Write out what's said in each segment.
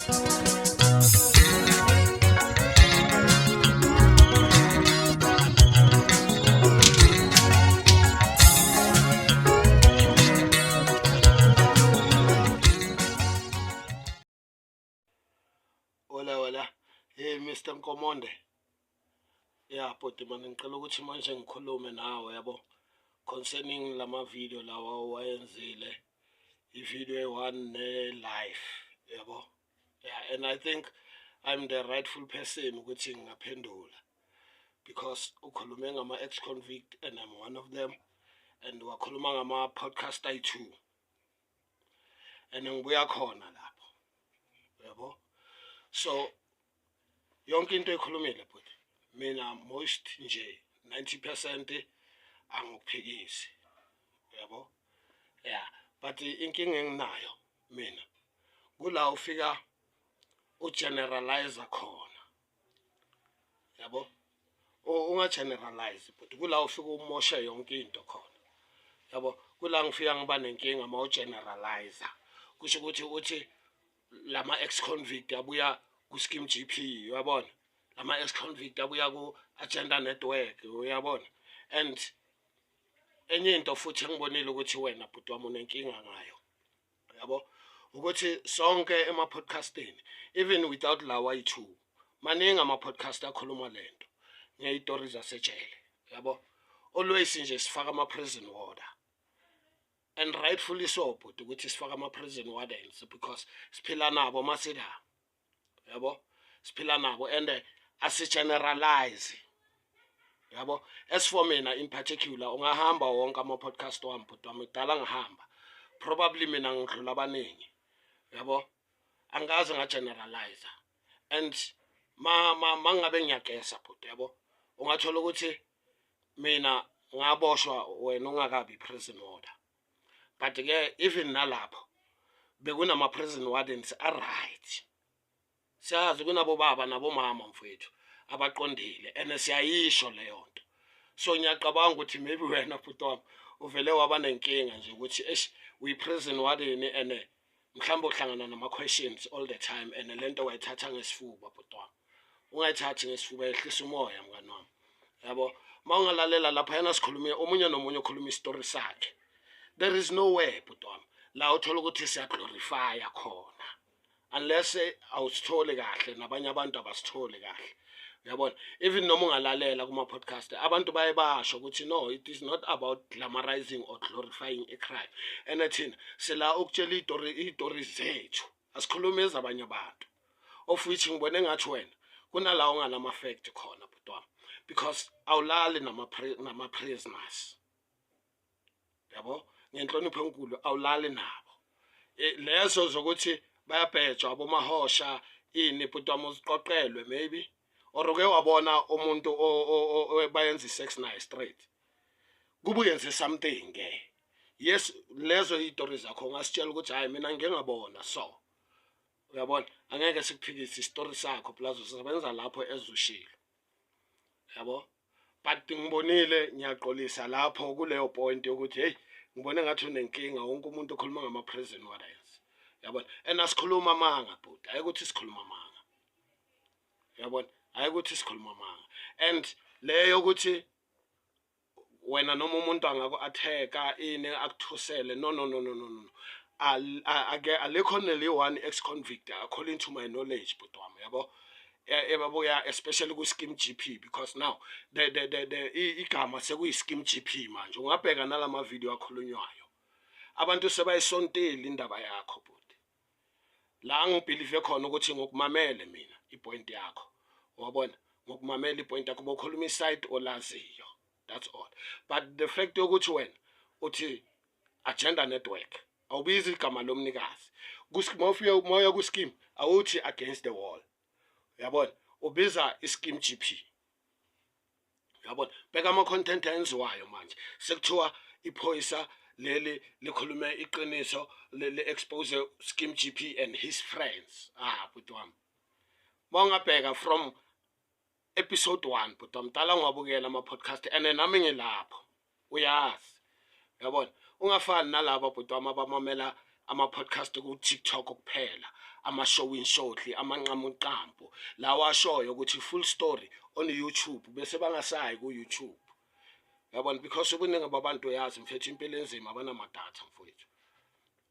Hola hola. Hey Mr Nkomonde. Yeah bhuti, mani ngicela ukuthi manje ngikhulume nawe, yabo, concerning lama video lawa owayenzile, i-video eyi-one ne-live, yabo. Yeah, and I think I'm the rightful person ukuthi ngingaphendula because ukhulume ngama ex-convict and I'm one of them, and wakhuluma ngama podcast ayi-two and ngibuya khona lapho, yabo. So yonke into ekhulumile bhuti, mina most nje 90% angikuphikisi, yabo. Yeah, but inkinga enginayo mina kula ufika ugeneralize khona, yabo. Unga-generalize but kula ufika umoshe yonke into khona, yabo. Kula ngifika ngiba nenkinga uma ugeneralize, kusho ukuthi uthi lama ex-convict abuya ku-Scheme GP, uyabona, lama ex-convict abuya ku-Agenda Network, uyabona. And enye into futhi engibonile ukuthi wena bhuti wami unenkinga ngayo, yabo, ukuthi sonke ema-podcastini, even without lawa ayi-two, maningi ama-podcast akhuluma lento ngeyitori zasejele, yabo. Always nje sifaka ama-prison warder, and rightfully so bhuti ukuthi sifake ama-prison wardens because siphila nabo masila, yabo, siphila nabo and asigeneralize, yabo. As for mina in particular, ungahamba wonke ama-podcast wami bhuti wami, kudala ngihamba, probably mina ngidlula abaningi, yabo. Angikaze ngageneralize and ma mangabe ngiyagesa bhuti, yabo, ungathola ukuthi mina ngaboshwa wena ungakabi prison warder, but ke even nalapho bekunama prison wardens a-right. Siyazi kunabo baba nabomama mfowethu abaqondile and siyayisho leyo nto. So ngiyacabanga ukuthi maybe wena bhuti wami uvele waba nenkinga nje ukuthi eish, uyi-prison warden and mhlawumbe uhlangana nama-questions all the time and le nto wayithatha ngesifuba. Bhuti wami, ungayithathi ngesifuba, yehlisa umoya mngani wami, yabo. Uma ungalalela laphayana, sikhulume omunye nomunye ukhuluma isitori sakhe. There is no way bhuti wami la uthola ukuthi siyaglorifya khona unless awusitholi kahle nabanye abantu abasitholi kahle, uyabona. Even noma ungalalela kuma-podcast, abantu baye basho ukuthi no, it is not about glamorizing or glorifying a crime and thina sila ukutshela iy'tori, iy'tori zethu, asikhulumi ezabanye abantu, of which ngibone ngathi wena kunala unganama-fact khona bhuti wami because awulali nama-prisoners, yabo. Ngenhlonipho enkulu, awulali nabo. Lezo zokuthi bayabhejwa abomahosha ini bhuti wami, uziqoqelwe maybe or uke wabona umuntu bayenza i-sex naye straight, kube uyenze something ke. Yes, lezo iy'tori zakho ungasitshela ukuthi hhayi, mina ngike ngabona, so uyabona angeke sikuphikise isitori sakho, plus usebenza lapho ezushilo, yabo. But ngibonile, ngiyaqolisa lapho kuleyo point yokuthi hey, ngibone ngathi unenkinga wonke umuntu okhuluma ngama-prison wardens, yabona. And asikhuluma amanga bhuti, hayi ukuthi sikhuluma amanga, yabona, hayi ukuthi sikhuluma amanga. And leyo ukuthi wena noma umuntu angaku-attack-a ini akuthusele, no, no, no, no, no, no. Ake alikho neli-one ex-convict according to my knowledge bhuti wami, yabo, ebabuya especially ku-Scheme GP, because now the igama sekuyi-Scheme GP manje. Ungabheka nalama video akhulunywayo, abantu sebayisontile indaba yakho bhuti. La ngibelieve khona ukuthi ngokumamele mina ipoint yakho, wabona, ngokumamela ipoint yakho bokhuluma iside olaziyo, that's all. But the fact yokuthi wena uthi Agenda Network, awubizi igama lomnikazi, mawufika mawuya ku-scheme awuthi against the wall, uyabona, ubiza i-Scheme GP, uyabona. Bheka ama-content ayenziwayo manje, sekuthiwa iphoyisa leli likhulume iqiniso, le-expose Scheme GP and his friends. Ah bhuti wami, mawungabheka from episode 1 bhuti wami, dala ngiwabukela ama-podcast and nami ngilapho, uyazi, uyabona. Ungafani nalaba bhuti wami abamamela ama-podcast ku-TikTok kuphela. Ama-showing shortly, amanqamunqampu lawa ashoyo ukuthi full story on YouTube, bese bangasayi ku-YouTube, yabona, because ubuningi babantu, uyazi mfethu, impilo enzima, abanamadatha mfowethu,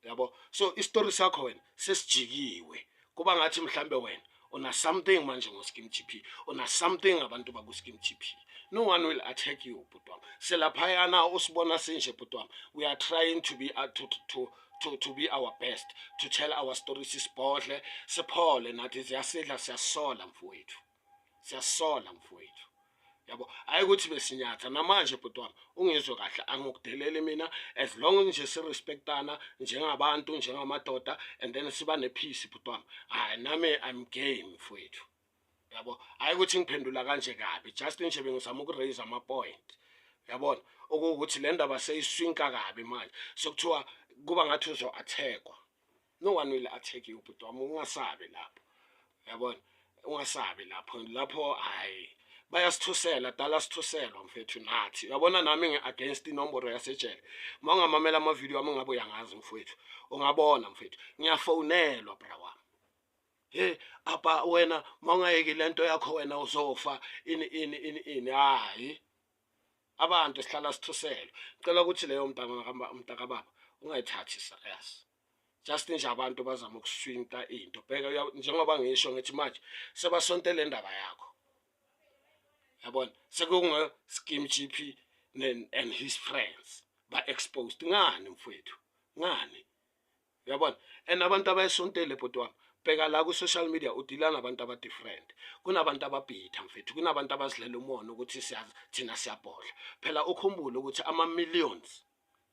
yabo. So isitori sakho wena sesijikiwe, kuba ngathi mhlambe wena una something manje ngo-Skim GP, una something abantu baku-Skim GP. No one will attack you, bhuti wami. Selaphayana usibona sinje, bhuti wami. We are trying to be to be our best, to tell our stories, sibhodle siphole nathi. Ziyasidla, siyasola mfowethu, siyasola mfowethu, yabo. Hayi ukuthi besinyatha namanje, bhuti wami, ungizwe kahle, angikudeleli mina, as long nje sirespectana njengabantu, njengamadoda, and then siba ne-peace, bhuti wami. Hayi, nami I'm game, mfowethu, yabo. Hayi ukuthi ngiphendula kanje kabi, just nje bengizama ukuraise ama-point, yabona, okuwukuthi le ndaba seyiswinka kabi manje, sekuthiwa kuba ngathi uzo-attackwa. No one will attack you, bhuti wami, ungasabi lapho, yabona, ungasabi lapho. Lapho hayi, bayasithusela, dala sithuselwa mfethu nathi, uyabona. Nami ngi-against inomboro yasejele. Uma ungamamela amavidiyo wami, ungabe uyangazi mfowethu, ungabona mfethu, ngiyafowunelwa, bra wami. He apa wena, mawungayeki lento yakho wena uzofa, ini ini ini ini. Hayi, abantu sihlala sithuselwa. Ngicela ukuthi leyo, mntakababa, ungayithathi serious, just nje abantu bazama ukuswinta into. Bheka, njengoba ngisho ngithi manje sebasontele indaba yakho, yabona, sekunge Skim GP and his friends ba exposed ngani mfowethu, ngani, uyabona. And abantu abayisontele, bhuti wami, bheka la ku-social media, udila nabantu aba-different. Kunabantu ababhitha mfethu, kunabantu abazidlela umona ukuthi siyazi thina siyabhodla. Phela ukhumbule ukuthi ama-millions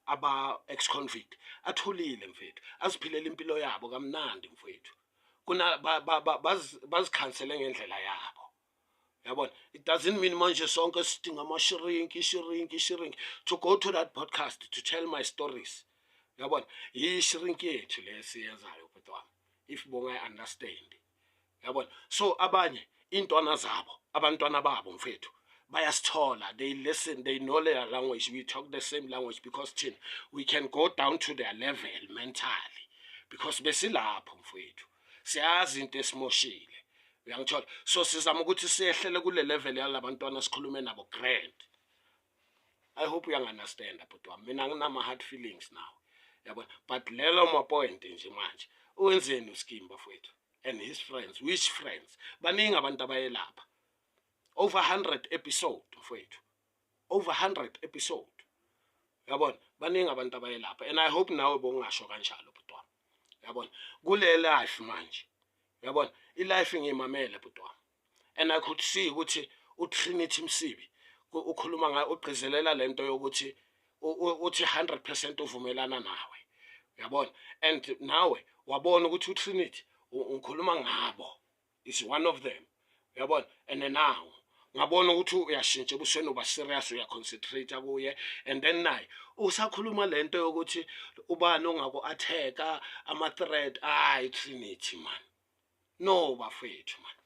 aba-ex-convict athulile mfethu, aziphilela impilo yabo kamnandi mfethu, kuna bazikhansele ngendlela yabo, yabona. It doesn't mean manje sonke sidinga ama-shrink, i-shrink, i-shrink, to go to that podcast to tell my stories, yabona. Yi-shrink yethu le esiyenzayo, bhuti wami, if bongayi-understand, yabona. So abanye iy'ntwana zabo, abantwana babo mfethu, bayasithola, they listen, they know their language. We talk the same language because thina we can go down to their level mentally, because besilapho mfethu, siyazi into esimoshile, uyangithola. So sizama ukuthi siyehlele kule level yalabantwana, sikhulume nabo grand. I hope uyangi-understanda, bhuti wami. Mina nginama-hard feelings now, yabona, but lelo ma-point nje manje wenzeni uSkim bafowethu and his friends? Which friends? Baningi abantu abayelapha, over 100 episode mfowethu, over 100 episode, yabona. Baningi abantu abayelapha, and I hope nawe bongasho kanjalo, bhuti wami, yabona. Kule life manje, yabona, i-life ngiyimamele, bhuti wami, and I could see ukuthi uTrinity Msibi ukhuluma ngayo, ugcizelela lento yokuthi uthi 100% uvumelana nawe, uyabona. And nawe wabona ukuthi uTrinity ukhuluma ngabo, is one of them, uyabona. And now ngabona ukuthi uyashintsha ebusweni, uba serious, uyaconcentrate kuye, and then naye usakhuluma lento yokuthi ubani ongaku-attack, ama-threat. Hayi Trinity man, no bafethu man,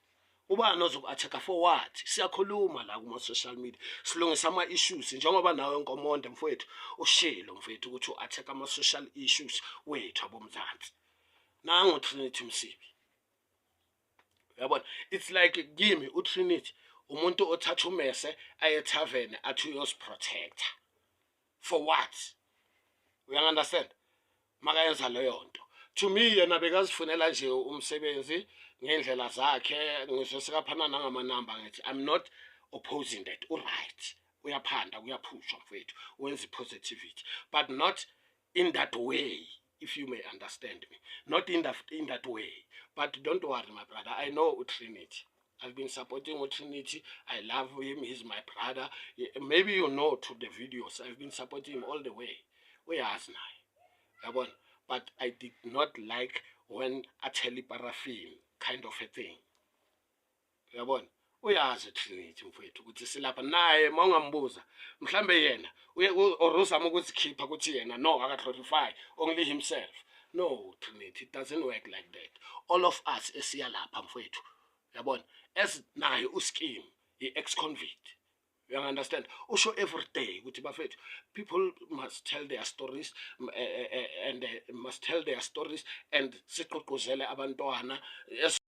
ubani ozoku-attack for what? Siyakhuluma la kuma-social media, silungisa ama-issues, njengoba nawe Nkomonde mfowethu ushilo mfowethu ukuthi u-attack ama-social issues wethu abomzansi. Nangu Trinity Msibi, uyabona. It's like kimi uTrinity umuntu othatha umese aye ethaveni athi uyosiprotecta for what? Uyangi-understand? Makayenza leyo nto, to me yena bekazifunela nje umsebenzi ngendlela zakhe. Ngisho sekaphana nangamanamba, ngithi I'm not opposing that, uright, uyaphanda, kuyaphushwa mfethu, wenza i-positivity, but not in that way, if you may understand me, not in that way. But don't worry, my brother, I know uTrinity. I've been supporting uTrinity. I love him. He's my brother. Maybe you know to the videos. I've been supporting him all the way. Uyazi naye. Yabona? But I did not like when athela paraffin kind of a thing. Uyabona? Uyazi Trinity mfowethu ukuthi silapha naye. Mawungambuza mhlambe yena or uzama ukuzikhipha ukuthi yena no aka glorify only himself. No Trinity, it doesn't work like that. All of us esiya lapha mfowethu. Uyabona? As naye uSkim, i-ex convict. You understand? Usho every day ukuthi, bafethu, people must tell their stories and must tell their stories and siqoqozele abantwana.